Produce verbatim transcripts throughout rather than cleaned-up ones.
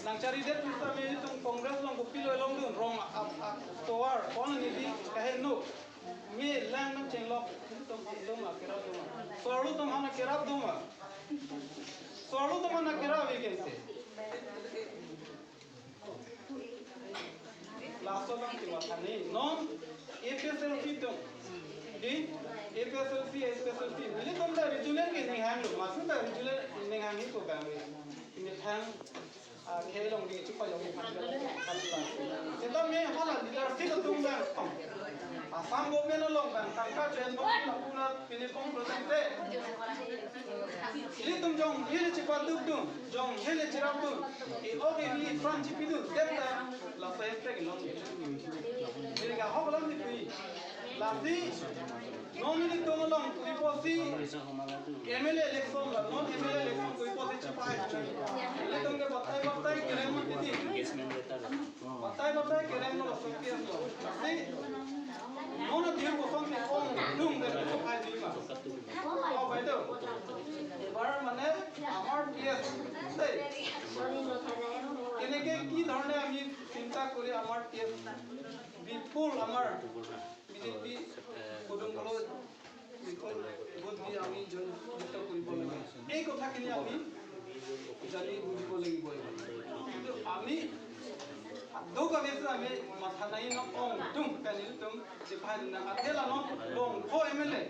Nangcharidet pusitame itum Congress along kopilo longdun, rong a, a, tovar, pon nidi kaheno. Me lang nangchenglok, itum ham doma, kerap doma. Soarlo atum ham kerap doma. Soarlo atum ham kerap, we can say. Laso abang kematha nangji. Non APHLC atum. Di APHLC, APHLC. Nelitum ta regional ke ninghanglo. Masu ta regional ninghangji ko kami. Ini thang, ah, khelong di chupa yong. Seta me hala leadership atum bang. Assam government along bang. Tangka jen bang puna pini pong protente. Ilitum jong hili chepadukdun, jong hili cherapdun, e-ok eli front chipidun, detta laso hem prek long. Neli kahok alam di pui. Lasi, non nelitum along, kuri pusi, MLA election la, non MLA election kuri pusi chipahai. Ilitum ke batai batai kerem mati di. Batai batai kerem lo, laso P S lo. Lasi, non na diu kosong ke ongdung ke chipahai di ma. Oh, বাইদেউ, এবাৰ মানে আমাৰ P S, দেই, কেনেকে কি ধৰণে আমি চিন্তা কৰি আমাৰ P S বিপুল আমাৰ বিজেপি কুটুমবোৰক বিপুল ভোট দি আমি জয়যুক্ত কৰিব লাগে, এই কথাখিনি আমি জানি বুজিব লাগিব। কিন্তু আমি দুখ আমি আমি মাথা নাই ন ongdung pen ilitum chipahai na athe la non longkho MLA.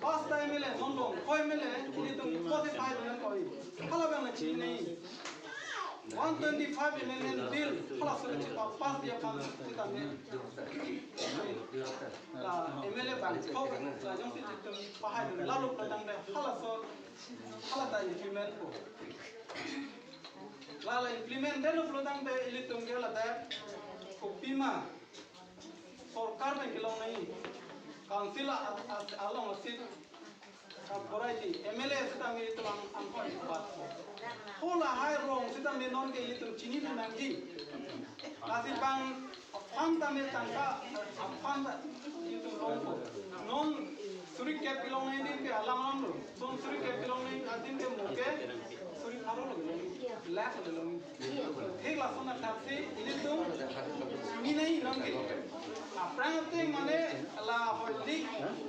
Pasta MLA non longkho MLA, ilitum kosi pahai nangkok. Hala abang na chini. One twenty-five amendment bill, hala suri chipa pass dia pan sitame. La MLA bang, kok, la jongsi itum pahai lalu petang de, hala so, hala ta implement ko. La la implement de lo petang de, ilitum ke la de, kopima. Sorkar nangkelong nangji. Council a, a, along a seat kaporai di. MLA sitame itum ang, angkoi bat. Hala hai rong sitame non ke itum chinidun nangji. Lasi bang aphan tame tangka aphan ta itum rongpo. Non suri kep kelong nangji ke alam alam lo. Son suri kep kelong nangji adim ke mo ke suri pharo lo. Lakh lo. Thik lason athaksi ilitum chinine nangji. Aphrang te mane la hoi lik,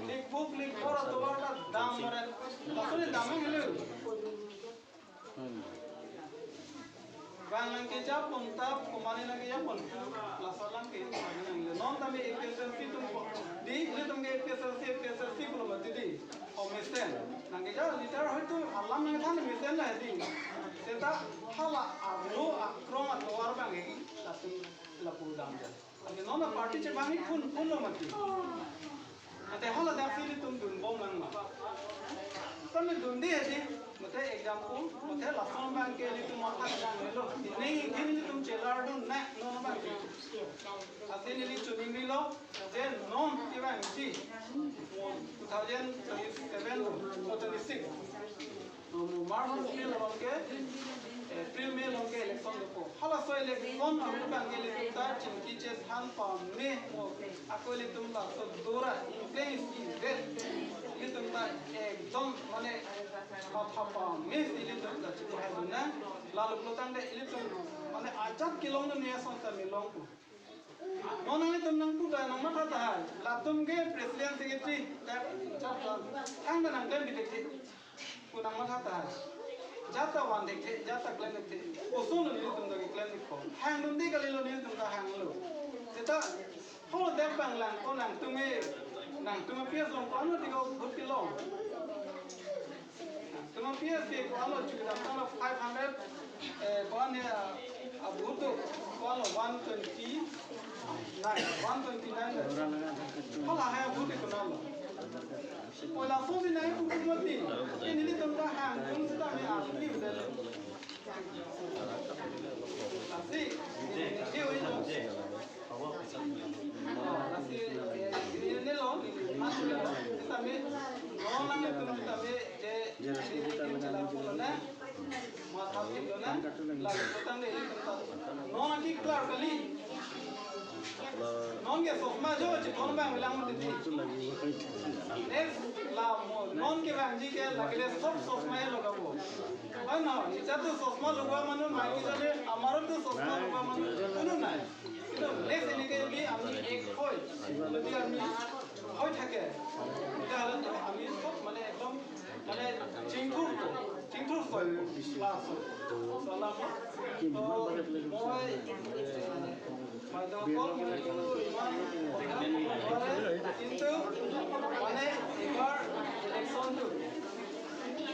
lik buk, lik bor atovar ta dam bare. Lason dam nanglo. Bang nangkejapon ta, komane nangkejapon. Laso alam ke nanglo. Non tame APHLC atum ko. Di, ilitum ke APHLC, APHLC pulo mati di. O mesen. Nangkeja leader hoitu alam nangthan mesen la di. Seta hala arlo akrong atovar bang ke latum lapu dam ja. Ante non party chevangji phun phun lo mati. Ante hala daksi ilitum dunbom nang ma. Tame dunde ati, mate example, mate lason bang ke ilitum matha nanglo. Neli ilitum chelardun na non bang ke. Ante neli chuning nilo, je non kevangji. Two thousand twenty-seven lo, twenty-six. March, April along ke, April, May along ke election dopo. Halaso election along ke ilitum ta chingki chethan pame mo, ako ilitum laso dora, in place, in place. Ilitum ta ekdom mane matha pame ilitum ta chipahai dun nang. Lalu pulo tangte ilitum mane ajat kelongdun ason ta melongpo. Non nanglitum nangpu ta nangmatha tahai. Latum ke president secretary, tak, tak, tak. Hang ta nangklem bidik tik. Pu nangmatha tahai. Jat ta van thekthe, jat ta klem thekthe. Koson lo nelitum ta keklem ikpo. Hangdunde kalilo nelitum ta hanglo. Seta, ho dep bang lang, ko nangtum e, nangtum e P S along ko-an lo tik ko vote kelong. Nangtum e P S ke ko-an lo chukdam ko-an lo five hundred, eh, ko-an ya, a, vote ko-an lo one twenty-nine, one twenty-nine. Hala hai vote ko-an lo. Ko laso si nai pu pu mati. Ke nelitum ta hangdun sitame asli udah. Asli, ini, ini, ini. Lasi, eh, ini, ini lo, ini lo, sitame, non nanglitum sitame, je, je, je, je, je, je, je, matha thik lo na, la, kotang de, non ke klar kali. Non ke sosma jo, je, non bang bilang mati. Next, la, mo, non kevangji ke, la, ke le sob sosma lo kabo. Ano, ita tu sosma lo kabo manu, mai ki jale, amar তো সস্তা নোহোৱা মানুহ কোনো নাই। কিন্তু নেক্সট এনেকে যদি আমি এক হৈ, যদি আমি হৈ থাকে, তেতিয়াহ'লেতো আমি চব মানে একদম মানে চিংথুৰ, চিংথুৰ হয় ক্লাছ হয়। চলাব। তো মই বাইদেউসকল, মই কিন্তু ইমান কথা ক'ব নোৱাৰে, কিন্তু মানে এইবাৰ ইলেকশ্যনটো টু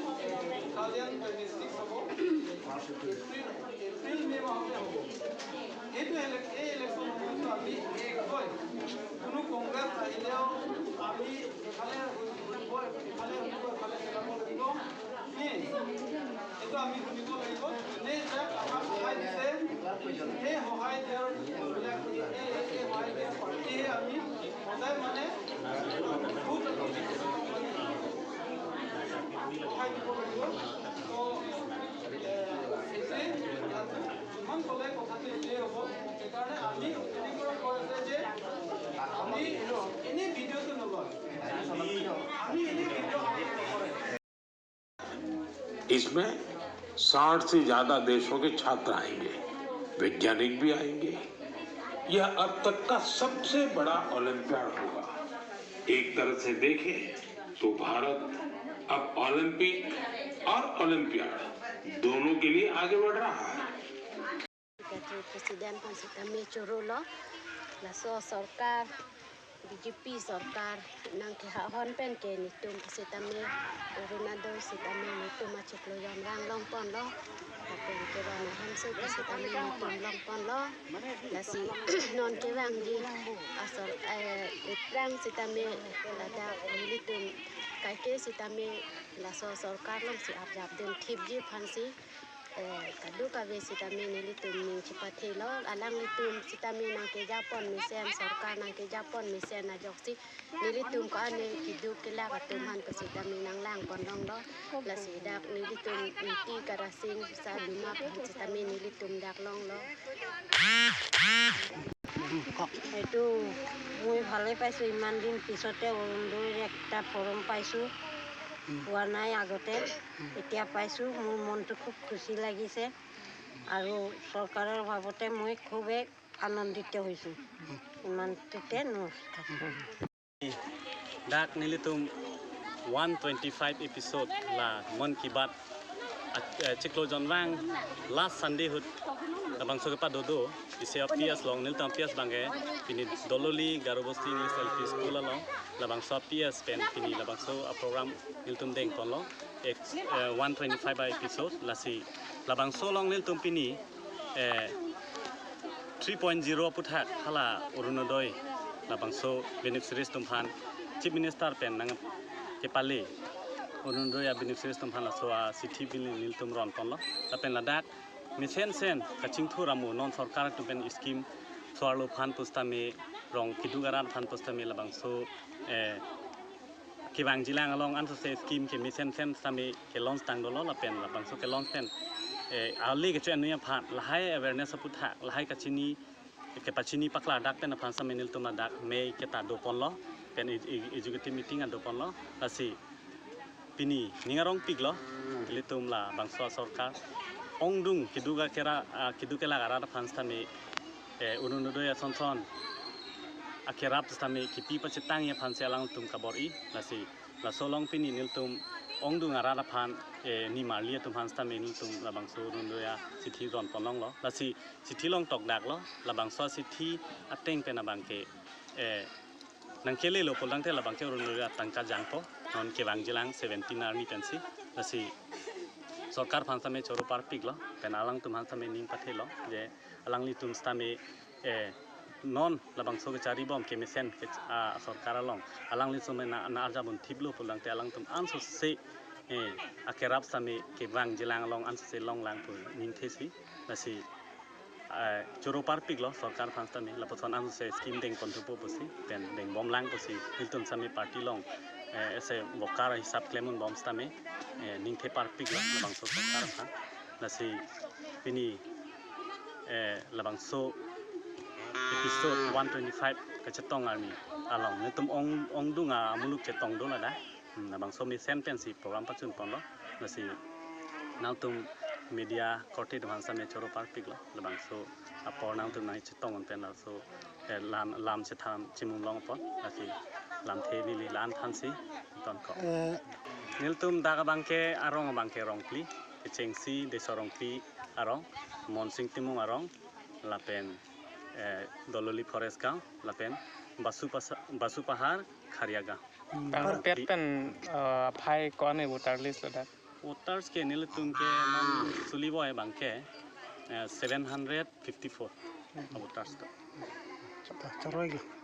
থাউজেণ্ড টুৱেণ্টি ছিক্স হ'ব। এপ্ৰিল, এপ্ৰিল মে মাহতে হ'ব। সেইটো ইলে-, এই ইলেকশ্যন সময়তো আমি এক হৈ কোনো কংগ্ৰেছ আহিলেও আমি ইফালে ঘূৰিব, ইফালে ঘূৰিব, ইফালে খেলাব লাগিব। কি? এইটো আমি শুনিব লাগিব। যোনে যাক আমাক সহায় দিছে, সেই সহায় দিয়াৰ বিলাক, এই, এই, এই সহায় দিয়া পাৰ্টিয়ে আমি সদায় মানে বহুত সহায় দিব লাগিব। তো, এ, এইটোৱে কথাটো। যিমান ক'লে কথাটো এইটোৱে হ'ব। সেইকাৰণে আমি গোটেইবোৰে কৈ আছে যে আমি এনেই ভিডিঅ'টো নলয়। আমি এনেই ভিডিঅ' আপলোড নকৰে। इसमें साठ से ज्यादा देशों के छात्र आएंगे, वैज्ञानिक भी आएंगे। यह अब तक का सबसे बड़ा ओलंपियाड होगा। एक तरह से देखें तो भारत अब ओलंपिक और ओलंपियाड दोनों के लिए आगे बढ़ रहा है। Secretary President aphan sitame choro lo, laso sorkar, B J P sorkar nangkehahon pen ke netum sitame Orunodoi sitame netum achiklo jonvang longponlo, lapen kevan ahemso ke sitame netum longponlo, lasi non kevangji asor, eh, eprang sitame ladak nelitum kaike sitame laso sorkar alongsi arjap dun thipji aphansi, eh, kadokave sitame nelitum ning chipathelo, alanglitum sitame nangkejapon mesen, sorkar nangkejapon mesen ajoksi nelitum ko-an keduk kelak atum aphan pu sitame nanglangpon longlo, lasi dak nelitum Ingti Karasing Saduma aphan sitame nelitum dak longlo. এইটো মই ভালেই পাইছোঁ, ইমান দিন পিছতে অৰুণোদয়ৰ একটা ফৰ্ম পাইছোঁ, পোৱা নাই আগতে, এতিয়া পাইছোঁ। মোৰ মনটো খুব খুচি লাগিছে আৰু চৰকাৰৰ বাবতে মই খুবেই আনন্দিত হৈছোঁ। ইমানটোতে নমস্কাৰ। Dak nelitum one twenty-five episode la Mann Ki Baat a-, eh, chiklo jonvang last Sunday ahut labangso kepadodo isi a-P S along, nelitum a-P S abangke pini Dololi Garo Bosti English L P School along, labangso a-P S pen pini labangso a-program nelitum dengponlo, ek, eh, one twenty-five a-episode. Lasi labangso along nelitum pini eh, three point zero aputhak hala Orunodoi labangso beneficiaries atum aphan Chief Minister pen nangkepale Orunodoi a-beneficiaries atum aphan laso a-chithi pini nelitum ronponlo. Lapen ladak mesensen kachingthur amo non sorkar atum pen scheme so-arlo aphan pusitame, rong keduk arat aphan pusitame labangso, eh, kevangjilang along ansose scheme ke mesensen sitame ke-launch tang dolo, lapen labangso ke-launch pen, eh, ali kecho-en aphan lahai awareness aputhak, lahai kachini, kepachini paklardak pen aphan sitame nelitum ladak mei keta doponlo, pen e-, e-, executive meeting an doponlo, lasi pini ning arongpiklo, ilitum labangso sorkar ongdung keduk akera, ah, keduk kelak arat aphan sitame, eh, Orunodoi asonson akerap sitame kipi pachetangji aphansi alangtum kabor-i, lasi laso along pini nelitum ongdung arat aphan, eh, nimarli atum aphan sitame nelitum labangso Orunodoi achithi ronponlonglo. Lasi chithi along tokdaklo, labangso achithi ateng pen abangke, eh, nangkelelo pulotangte labangke Orunodoi atangka jangpo, non kevangjilang seventeen arni pensi, lasi sorkar aphan sitame choro parpiklo, pen alangtum aphan sitame ning pathelo, je alanglitum sitame, eh, non labangso kecharibom kemesen ke, ah, sorkar along alanglitum na, na-arjap dun thiplo pulotangte alangtum ansose, eh, akerap sitame kevangjilang along ansose longlang pu ningthesi, lasi, eh, choro parpiklo sorkar aphan sitame, lapuson ansose scheme dengponthupo pusi, pen dengbomlang pusi, nelitum sitame party along, eh, ese worker hisap klemdunbom sitame, eh, ningthe parpiklo labangso sorkar aphan. Lasi pini, eh, labangso episode one twenty-five kachetong arni along nelitum ong, ongdung amuluk chetong do ladak. Hmm, labangso mesen pensi program pachunponlo. Lasi nangtum media korte atum aphan same choro parpiklo, labangso apor nangtum nangchetong pen laso, eh, lam, lam chethan chimung longpo, lasi lamthe neli la-an thansi tonkok. Eh. Nelitum dak abangke arong abangke Rongpli, kechengsi Deso Rongpi arong, Monsing Timung arong, lapen, eh, Dololi Forest Gaon, lapen Basu Pasa-, Basu Pahar, Kharia Gaon. Hmm, bang par- pet pen, eh, phai ko-an e voter list lo dak? Voters ke nelitum ke non suli boy abangke, eh, seven hundred fifty-four voters to. Chapa, choroi lo.